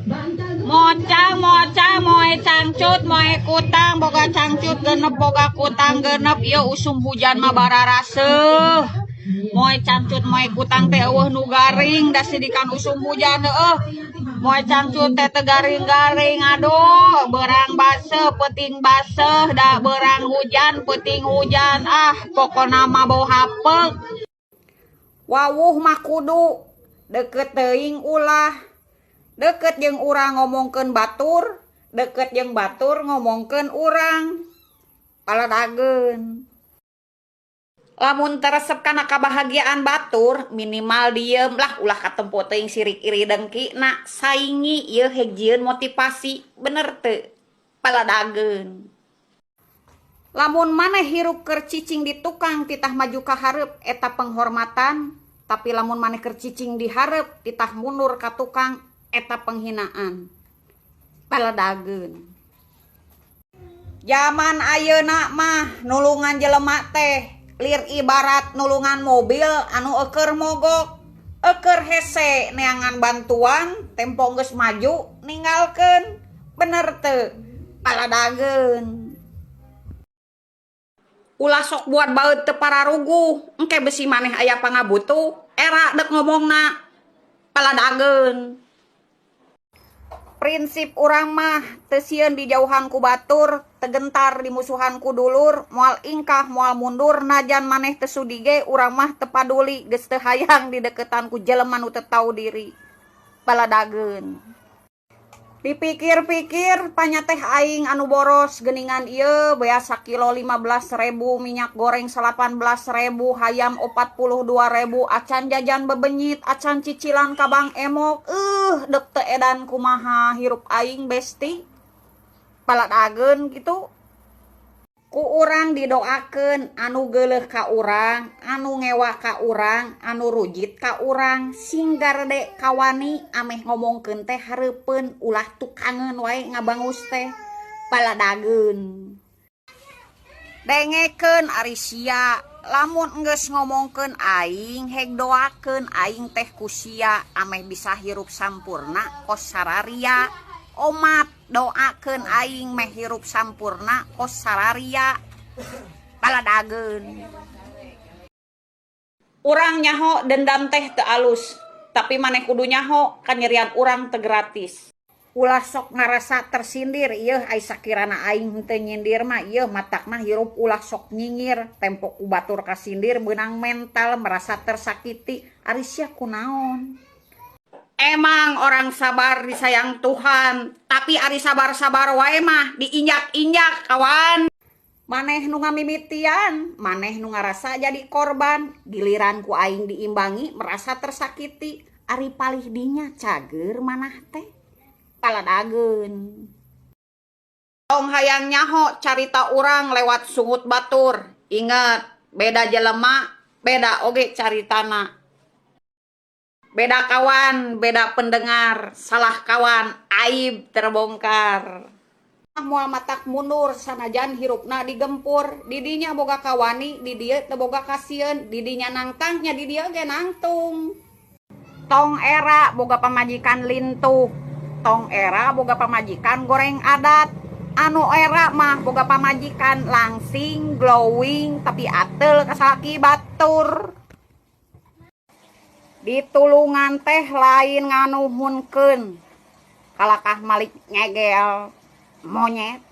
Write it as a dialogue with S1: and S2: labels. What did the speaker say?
S1: Mocang, mocang, moe cangcut, moe kutang, boga cangcut genep, boga kutang genep, ieu usum hujan mah bararaseuh. Moe cangcut, moe kutang teh euweuh nu garing da sidikan usum hujan heueuh. Moe cangcut teh teu garing-garing, aduh, beurang baseuh, peuting baseuh, da beurang hujan, peuting hujan, ah pokona mah bau hapeuk. Wawuh mah kudu deukeut teuing ulah. Deukeut jeung urang ngomongkeun batur, deukeut jeung batur ngomongkeun urang. Paladageun. Lamun teu resep kana kabahagiaan batur, minimal diem lah, ulah katempo teuing sirik iri dengki na saingi ieu heg jieun motivasi, bener teu? Paladageun. Lamun maneh hirup keur cicing di tukang titah maju ka hareup, eta penghormatan, tapi lamun maneh keur cicing di hareup titah mundur ka tukang, eta penghinaan. Paladageun. Zaman ayeuna mah nulungan jelema teh lir ibarat nulungan mobil anu eueur mogok. Eueur hese neangan bantuan, tempo geus maju ninggalkeun. Bener teu? Paladageun. Ulah sok buat baeud teu pararuguh, engke besi maneh aya pangabutuh, era dek ngomongna. Paladageun. Prinsip urang mah teu sieun dijauhan ku batur, teu gentar dimusuhan ku dulur, moal ingkah moal mundur najan maneh teu sudi ge urang mah teu paduli, geus teu hayang dideukeutan ku jelema nu teu tau diri. Paladageun. Dipikir-pikir panya teh aing anu boros geuningan ieu beas sakilo 15.000, minyak goreng 18.000, hayam 42.000, acan jajan bebenyit, acan cicilan ka Bank Emok, dek teu edan kumaha hirup aing, besti. Paladageun kitu. Ku urang didoakeun anu geuleuh ka urang, anu ngewa ka urang, anu rujit ka urang, sing garede kawani ameh ngomongkeun teh hareupeun, ulah tukangeun wae ngabangus teh. Paladageun. Dengekeun ari sia, lamun enggeus ngomongkeun aing heg doakeun aing teh ku sia ameh bisa hirup sampurna kos sararia. Omat doakeun aing meh hirup sampurna kos sararia. Paladageun. Urang nyaho dendam teh teu alus, tapi maneh kudu nyaho kanyerian urang teu gratis. Ulah sok ngarasa tersindir ieu ai sakirana aing henteu nyindir mah ieu matakna hirup ulah sok nyinyir, tempo ku batur kasindir meunang mental merasa tersakiti, ari sia kunaon. Emang orang sabar disayang Tuhan, tapi ari sabar-sabar wae mah diinjak-injak, kawan. Maneh nu ngamimitian, maneh nu ngarasa jadi korban, giliran ku aing diimbangi merasa tersakiti, ari palih dinya cager manah teh. Paladageun. Tong hayang nyaho carita urang lewat sungut batur. Ingat, beda jelema, beda oge caritana. Beda kawan, beda pendengar, salah kawan, aib terbongkar. Moal matak mundur sanajan hirupna digempur, di dinya boga kawani, di dieu teu boga kasieun, di dinya nangtang nya di dieu ge nangtung. Tong era boga pamajikan lintuh, tong era boga pamajikan goreng adat. Anu era mah boga pamajikan langsing, glowing, tapi ateul ka salaki batur. Ditulungan teh lain nganuhunkeun, kalakah malik ngegel monyet.